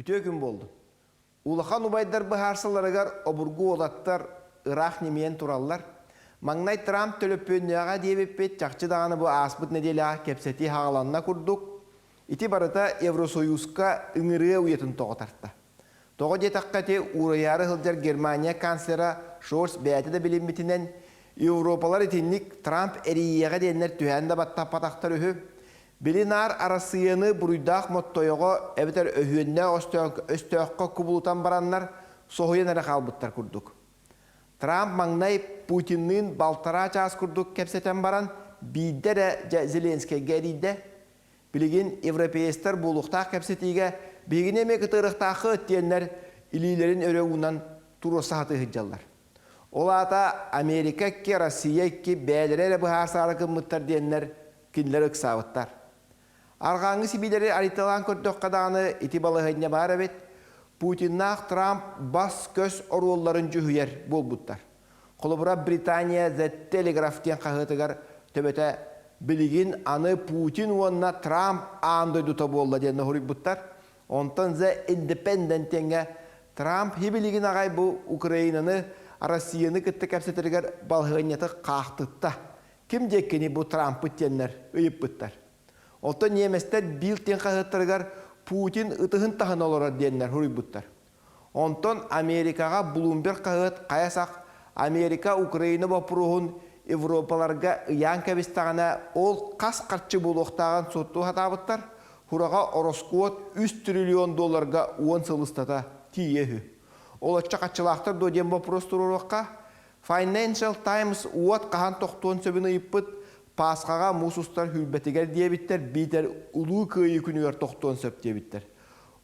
Үтүө күн буоллун. Улахан убайдар быһаарсаларыгар обургу уолаттар ыраах ньимийэн тураллар. Маҥнай Трамп төлөпүөннээҕэ диэбиппит чахчы даҕаны бу ааспыт нэдиэлэҕэ кэпсэтии хаҕаланна курдук. Ити барыта Евросоюзка ыҥырыа уйатын тоҕо тарта. Тоҕо диэтэххэ ити уурайаары сылдьар Германия канцлера Шольц бэйэтэ да билиммитинэн Европалар итинник Трамп эрийиэҕэ диэннэр түһээн да баттаппатахтар үһү. Били наар Арассыыйаны буруйдаах Моттойоҕо эбэтэр өһүөннээх өстөөххө кубулутан бараннар соһуйан эрэ хаалбыттар курдук. Трамп маҥнай Путинныын балтараа чаас курдук кэпсэтэн баран биирдэ эрэ дьэ Зеленскэйгэ эрийдэ. Билигин европеецтар буолуохтаах кэпсэтиигэ биһигини эмиэ кытыарыахтааххыт диэннэр илиилэрин өрө уунан туруорса сатыы сылдьаллар. Ол аата Америка икки, Россия икки бэйэлэрэ эрэ быһаарсаары гыммыттар диэннэр кинилэр ыксаабыттар. Арҕааҥҥы сибиилэри арыйталаан көрдөххө даҕаны ити балаһыанньа баар эбит. Путиннаах Трамп бас-көс оруолларын дьүһүйэр буолбуттар. Холобура, Британия The Telegraph диэн хаһыатыгар төбөтө билигин аны Путин уонна Трамп аан дойдута буолла диэн хоруйбуттар. Онтон The Independent диэҥҥэ Трамп хибилигин аҕай бу Украинаны Россияны кытта кэпсэтэригэр балаһыанньаты хаахтытта. Ким диэккини бу Трампыт диэннэр ыйыппыттар. Оттон ньиэмэстэр Билл диэн хаһыаттарыгар Путин ытыһын таһына олорор диэннэр суруйбуттар. Онтон Америкаҕа Блумберг хаһыат хайа сах Америка Украина боппуруоһун Европаларга ыйаан кэбистэҕинэ ол хас харчы буолуохтааҕын суоттуу сатаабыттар. Хураҕа ороскуот 3 триллион долларга 10 сыл устата тиийэ үһү. Ол оччо хаччылаахтар дуо диэн боппуруос туруоруохха. Financial Times уот хаһан тохтуон сөбүн ыйыппыт, Пасхаҕа муус устар сүүрбэтигэр диэбиттэр биитэр Улуу Кыайыы күнүгэр тохтуон сөп диэбиттэр.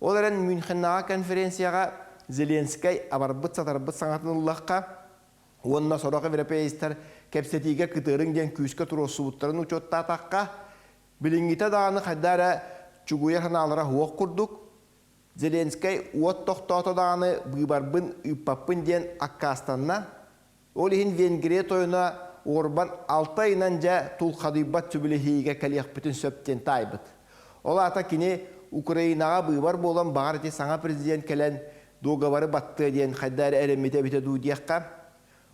Ол эрэн Мюнхеннааҕы конференцияҕа Зеленскэй абарбыт-сатарбыт саҥатын ыллахха уонна сорох европеецтар кэпсэтиигэ кытыарыҥ диэн күүскэ туруорсубуттарын учуоттаатахха, билиҥҥитэ даҕаны хайда эрэ чугуйар санаалара суох курдук, Зеленскэй уот тохтоото даҕаны быыбарбын ыыппаппын диэн аккаастанна. Ол иһин Венгрия тойоно Орбан алта ыйынан дьэ тулхадыйбат сөбүлэһиигэ кэлиэхпитин сөп диэн таайбыт. Ол аата кини Украинаҕа быыбар буолан баҕар ити саҥа президент кэлэн дуогабары баттыа диэн хайда эрэ эрэммитэ эбитэ дуу диэххэ.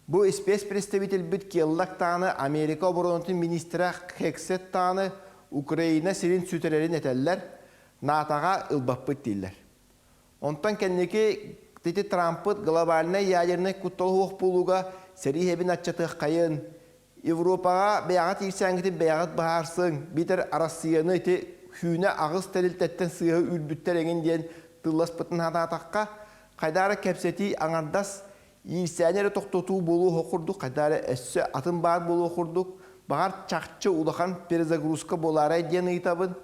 Бу спецпредставительбит Келлак даҕаны Америка оборонатын министрэ Хексет даҕаны Украина сирин сүтэрэрин этэллэр, НАТО-ҕа ылбаппыт дииллэр. Онтон кэнники ити Трампыт глобальнай ядернай куттал суох буолууга сэрии сэбин аччатыаххайын, Европаҕа бэйэҕит иирсээҥҥитин бэйэҕит быһаарсыҥ, биитэр Арассыыйаны ити сүүнэ аҕыс тэрилтэттэн сыыһа үүрбүттэр эҥин диэн тылласпытын санаатахха, хайдах эрэ кэпсэтии аҥардас иирсээни эрэ тохтотуу буолуох курдук, хайдах эрэ өссө атын баар буолуох курдук, баҕар чахчы улахан перезагрузка буолаарай диэн ыйытабын.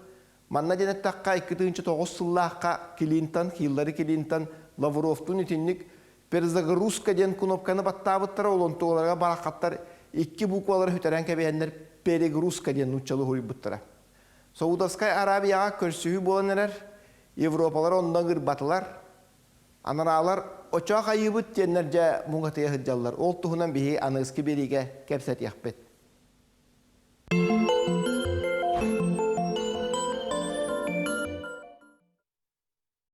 Манна диэн эттэххэ, 2009 сыллаахха Клинтон, Хиллари Клинтон Лавровтуун итинник перезагрузка диэн кнопканы баттаабыттара, ол онтуоларга бараххаттар икки буквалары сүтэрэн кэбиһэннэр перегрузка диэн нууччалыы суруйбуттара. Саудовскай Аравияҕа көрсүһүү буолан эрэр, Европалар онно ыҥырбатылар. Анараалар очоох айыыбыт диэннэр дьэ муҥатыйа сылдьаллар. Ол туһунан биһиги аныгыскы биэриигэ кэпсэтиэхпит.